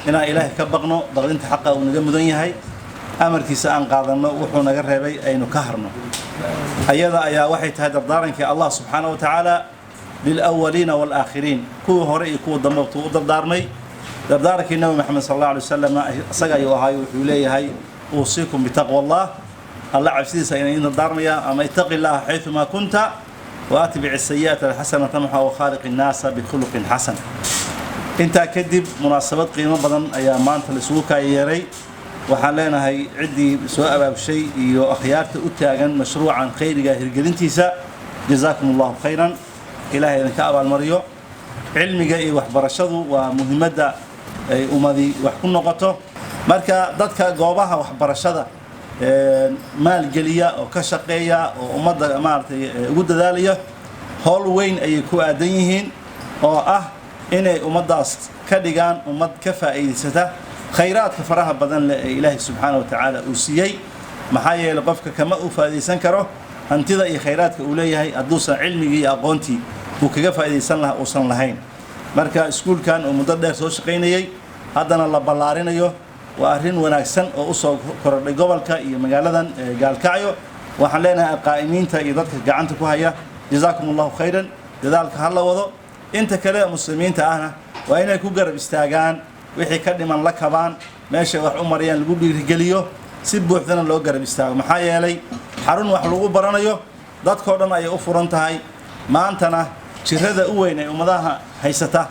Inaan Ilaahay ka baqno, baqdinta xaqa uu naga mudan yahay, amarkiisa aan qaadanno, wuxuu naga reebay aynu ka harno. Ayada ayaa waxay tahay dardaarankii Allah subxaana wa tacaala lilawaliina waalaakhiriin, kuwii hore iyo kuwa dambe tuu u dardaarmay. Dardaarankii Nabi Maxamed sal alla alay wasalam isaga ayuu ahaay. Wuxuu leeyahay: "Uusiikum bitaqwa Allah", Alla cabsidiisa ayaan idin dardaarmaya, ama "Ittaqi illaha xayumaa kunta wa atbic asayi'ata alxasana tamxa wa khaaliq innaasa bikhuluqin xasan". Intaa kadib, munaasabad qiimo badan ayaa maanta la isugu kaayeeray. Waxaan leenahay ciddii soo abaabshay iyo akhyaarta u taagan mashruucan khayriga hirgelintiisa, jazaakum allahu khayran, Ilaahay idinka abaalmariyo. Cilmiga iyo waxbarashadu waa muhiimadda ay ummadi wax ku noqoto. Marka dadka goobaha waxbarashada maalgeliya oo ka shaqeeya oo ummadda maaragtay ugu dadaalaya, howl weyn ayay ku aadan yihiin, oo ah inay ummaddaas ka dhigaan ummad ka faa'iidaysata khayraadka faraha badan leh ee Ilaahay subxaana wa tacaala uu siiyey. Maxaa yeelay, qofka kama uu faa'iidaysan karo hantida iyo khayraadka uu leeyahay hadduusan cilmigii iyo aqoontii uu kaga faa'iidaysan lahaa uusan lahayn. Marka iskuulkan oo muddo dheer soo shaqaynayey, haddana la ballaarinayo, waa arrin wanaagsan oo usoo korodhay gobolka iyo magaaladan Gaalkacyo. Waxaan leenahay qaa'imiinta iyo dadka gacanta ku haya, jazaakum allahu khayran, dadaalka ha la wado. Inta kale muslimiinta ahna waa inay ku garab istaagaan, wixii ka dhiman la kabaan, meeshay wax u marayaan lagu dhiirigeliyo, si buuxdana loo garab istaago. Maxaa yeelay, xarun wax lagu baranayo dadkoo dhan ayay u furan tahay. Maantana jirada u weyn ee ummadaha haysata,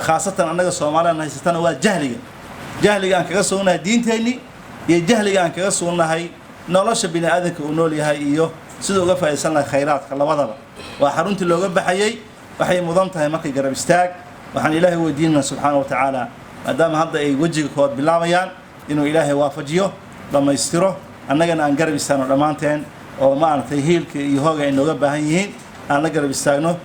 khaasatan annaga Soomaaliyan haysatana, waa jahliga. Jahliga aan kaga sugnahay diinteennii iyo jahliga aan kaga sugnahay nolosha bini aadamka uu nool yahay iyo siduu uga faa'iidaysan lahay khayraadka, labadaba waa xaruntii looga baxayey. Waxay mudan tahay markay garab istaag. Waxaan Ilaahay weydiinana subxaana wa tacaala, maadaama hadda ay wejiga kood bilaabayaan, inuu Ilaahay waafajiyo, dhammaystiro, annagana aan garab istaagno dhammaanteen, oo maaragtay hiilka iyo hooga ay nooga baahan yihiin aan la garab istaagno.